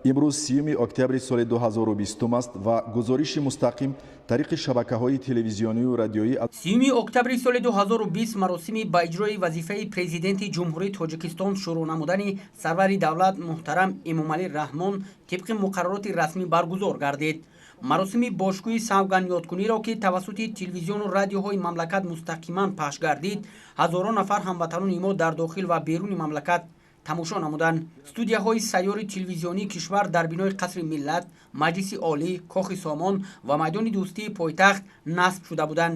Имрӯз 30-уми октябри соли 2020 аст ва гузориши мустақим тариқи шабакаҳои телевизионию радиоӣ. 30-уми октябри соли 2020 маросими ба иҷрои вазифаи Президенти Ҷумҳурии Тоҷикистон шурӯъ намудани сарвари давлат муҳтарам Эмомалӣ Раҳмон тибқи муқаррароти расмӣ баргузор гардид. Маросими бошкӯҳи савгандёдкуниро, ки тавассути телевизиону радиоҳои мамлакат мустақиман пахш гардид, ҳазорон нафар ҳамватанони мо дар дохил ва беруни мамлакат тамошо намуданд. Студияҳои сайёри телевизионии кишвар дар бинои Қасри Миллат, Маҷлиси Олӣ, Кохи Сомон ва майдони Дӯстии пойтахт насб шуда буданд.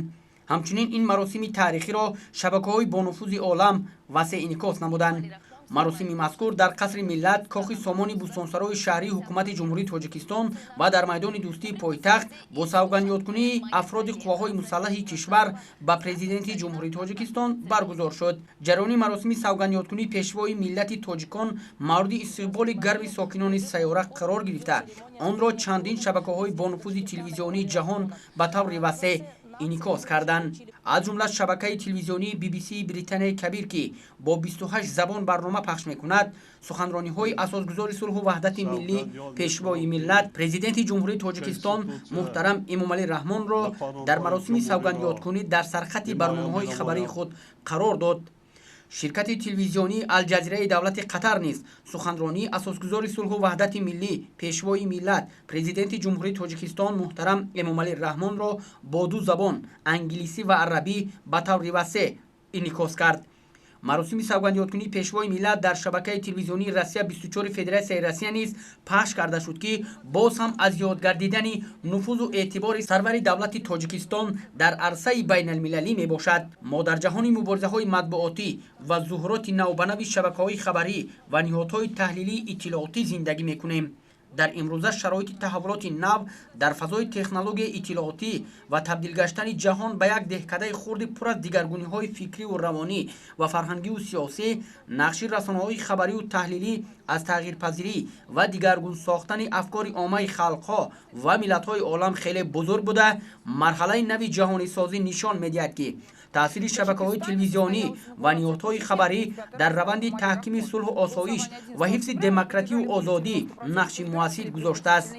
Ҳамчунин ин маросими таърихиро шабакаҳои бонуфузи олам васеъ инъикос намуданд. Маросими мазкур дар Қасри Миллат, Кохи Сомони Бӯстонсарои шаҳрии Ҳукумати Ҷумҳурии Тоҷикистон ва дар майдони Дӯстии пойтахт бо савгандёдкунии афроди қувваҳои мусаллаҳи кишвар ба Президенти Ҷумҳурии Тоҷикистон баргузор шуд. Ҷараёни маросими савгандёдкунии пешвои миллати тоҷикон мавриди истиқболи гарми сокинони сайёра қарор гирифта, онро чандин шабакаҳои бонуфузи телевизионии ҷаҳон ба таври васеъ инъикос карданд. Аз ҷумла шабакаи телевизионии BBC Британияи Кабир, ки бо 28 забон барнома пахш мекунад, суханрониҳои асосгузори сулҳу ваҳдати миллӣ, пешвои миллат, Президенти Ҷумҳурии Тоҷикистон муҳтарам Эмомалӣ Раҳмонро дар маросими савгандёдкунӣ дар сархати барномаҳои хабарии худ қарор дод. Ширкати телевизионии Алҷазираи давлати Қатар низ суханронии асосгузори сулҳу ваҳдати миллӣ, пешвои миллат, Президенти Ҷумҳурии Тоҷикистон муҳтарам Эмомалӣ Раҳмонро бо ду забон, англисӣ ва арабӣ, ба таври васеъ инъикос кард. Маросими савгандёдкунии пешвои миллат дар шабакаи телевизионии Россия 24 Федератсияи Россия низ пахш карда шуд, ки боз ҳам аз ёдгардидани нуфузу эътибори сарвари давлати Тоҷикистон дар арсаи байналмилалӣ мебошад. Мо дар ҷаҳони муборизаҳои матбуотӣ ва зуҳуроти навбанави шабакаҳои хабарӣ ва ниҳодҳои таҳлилии иттилоотӣ зиндагӣ мекунем. Дар имрӯза шароити таҳаввулоти нав дар фазои технологияи иттилоотӣ ва табдил гаштани ҷаҳон ба як деҳкадаи хурди пур аз дигаргуниҳои фикриву равонӣ ва фарҳангиву сиёсӣ, нақши расонаҳои хабариву таҳлилӣ аз тағйирпазирӣ ва дигаргун сохтани афкори оммаи халқҳо ва миллатҳои олам хеле бузург буда, марҳалаи нави ҷаҳонисозӣ нишон медиҳад, ки таъсири шабакаҳои телевизионӣ ва ниҳодҳои хабарӣ дар раванди таҳкими сулҳу осоиш ва ҳифзи демократию озодӣ нақши муассир гузоштааст.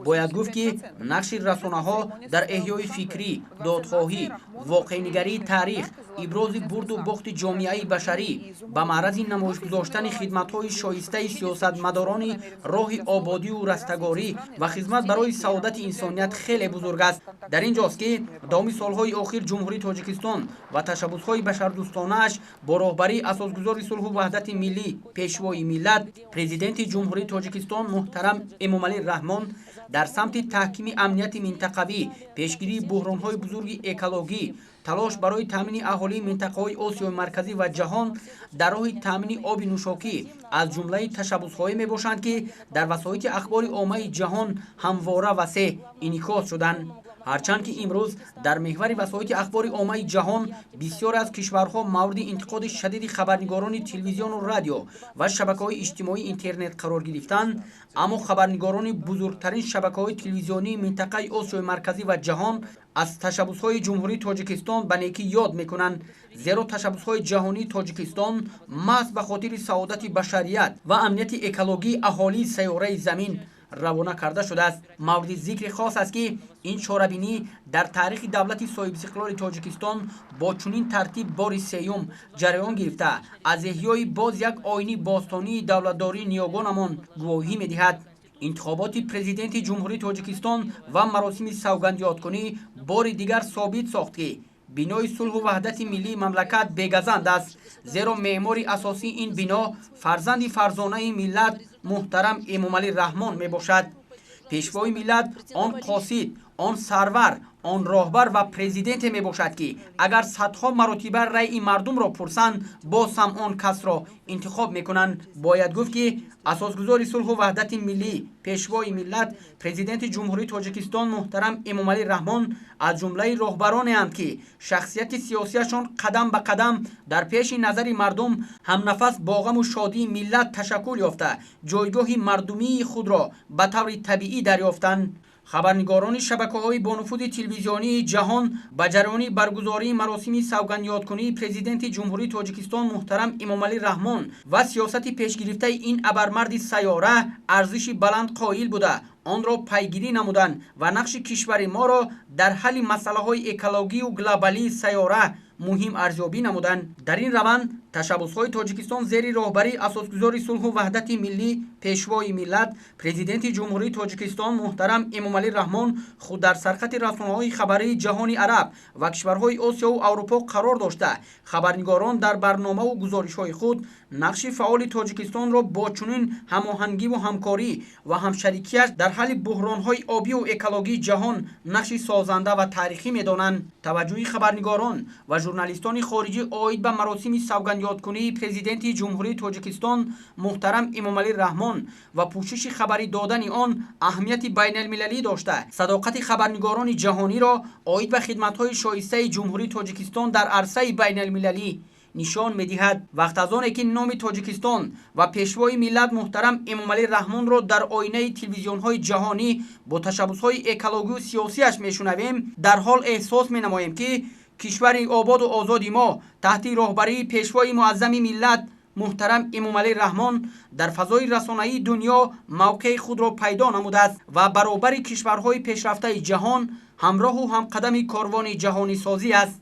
Бояд гуфт, ки нақши расонаҳо дар эҳёи фикрӣ, додхоҳӣ, воқеънигарии таърих, ибрози бурду бохти ҷомеаи башарӣ, ба маърази намоиш гузоштани хидматҳои шоистаи сиёсатмадорони роҳи ободию растагорӣ ва хизмат барои саодати инсоният хеле бузург аст. Дар ин ҷост, ки давоми солҳои охир Ҷумҳурии Тоҷикистон ва ташаббусҳои башардӯстонааш бо роҳбарии асосгузори сулҳу ваҳдати миллӣ, пешвои миллат, Президенти Ҷумҳурии Тоҷикистон муҳтарам Эмомалӣ Раҳмон дар самти таҳкими амнияти минтақавӣ, пешгирии буҳронҳои бузурги экологӣ, талош барои таъмини аҳолии минтақаҳои Осиёи Марказӣ ва ҷаҳон дар роҳи таъмини оби нӯшокӣ аз ҷумлаи ташаббусҳое мебошанд, ки дар васоити ахбори оммаи ҷаҳон ҳамвора васеъ инъикос шуданд. Ҳарчанд ки имрӯз дар меҳвари васоити ахбори оммаи ҷаҳон бисёре аз кишварҳо мавриди интиқоди шадиди хабарнигорони телевизиону радио ва шабакаҳои иҷтимоии интернет қарор гирифтанд, аммо хабарнигорони бузургтарин шабакаҳои телевизионии минтақаи Осиёи Марказӣ ва ҷаҳон аз ташаббусҳои Ҷумҳурии Тоҷикистон ба некӣ ёд мекунанд, зеро ташаббусҳои ҷаҳонии Тоҷикистон маҳз ба хотири саодати башарият ва амнияти экологии аҳолии сайёраи Замин равона карда шудааст. Мавриди зикри хос аст, ки ин чорабинӣ дар таърихи давлати соҳибистиқлоли Тоҷикистон бо чунин тартиб бори сеюм ҷараён гирифта, аз эҳёи боз як оини бостонии давлатдории ниёгонамон гувоҳӣ медиҳад. Интихоботи Президенти Ҷумҳурии Тоҷикистон ва маросими савгандёдкунӣ бори дигар собит сохт, ки бинои сулҳу ваҳдати миллии мамлакат бегазанд аст, зеро меъмори асосии ин бино фарзанди фарзонаи миллат муҳтарам Эмомалӣ Раҳмон мебошад. Пешвои миллат он қосид, он сарвар, он роҳбар ва президенте мебошад, ки агар садҳо маротиба раъи мардумро пурсанд, боз ҳам он касро интихоб мекунанд. Бояд гуфт, ки асосгузори сулҳу ваҳдати миллӣ, пешвои миллат, Президенти Ҷумҳурии Тоҷикистон муҳтарам Эмомалӣ Раҳмон аз ҷумлаи роҳбаронеанд, ки шахсияти сиёсияшон қадам ба қадам дар пеши назари мардум ҳамнафас бо ғаму шодии миллат ташаккул ёфта, ҷойгоҳи мардумии худро ба таври табиӣ дарёфтанд. Хабарнигорони шабакаҳои бонуфузи телевизионии ҷаҳон ба ҷараёни баргузории маросими савгандёдкунии Президенти Ҷумҳурии Тоҷикистон муҳтарам Эмомалӣ Раҳмон ва сиёсати пешгирифтаи ин абармарди сайёра арзиши баланд қоил буда, онро пайгирӣ намуданд ва нақши кишвари моро дар ҳалли масъалаҳои экологию глобалии сайёра муҳим арзёбӣ намуданд. Дар ин раванд ташаббусҳои Тоҷикистон зери роҳбарии Асосгузори сулҳу ваҳдати миллӣ, Пешвои миллат, Президенти Ҷумҳурии Тоҷикистон муҳтарам Эмомалӣ Раҳмон худ дар сархати расонаҳои хабарии ҷаҳони араб ва кишварҳои Осиёву Аврупо қарор дошта, хабарнигорон дар барномаву гузоришҳои худ нақши фаъоли Тоҷикистонро бо чунин ҳамоҳангиву ҳамкорӣ ва ҳамшарикиаш дар ҳалли буҳронҳои обию экологии ҷаҳон нақши созанда ва таърихӣ медонанд. Таваҷҷӯҳи хабарнигорон ва журналистони хориҷӣ оид ба маросими савгандёдкунии Президенти Ҷумҳурии Тоҷикистон муҳтарам Эмомалӣ Раҳмон ва пӯшиши хабарӣ додани он аҳамияти байналмилалӣ дошта, садоқати хабарнигорони ҷаҳониро оид ба хидматҳои шоистаи Ҷумҳурии Тоҷикистон дар арсаи байналмилалӣ нишон медиҳад. Вақт аз оне ки номи Тоҷикистон ва Пешвои миллат муҳтарам Эмомалӣ Раҳмонро дар оинаи телевизионҳои ҷаҳонӣ бо ташаббусҳои экологию сиёсиаш мешунавем, дар ҳол эҳсос менамоем, ки кишвари ободу озоди мо таҳти роҳбарии Пешвои муаззами миллат муҳтарам Эмомалӣ Раҳмон дар фазои расонаии дунё мавқеи худро пайдо намудааст ва баробари кишварҳои пешрафтаи ҷаҳон ҳамроҳу ҳамқадами корвони ҷаҳонисозӣ аст.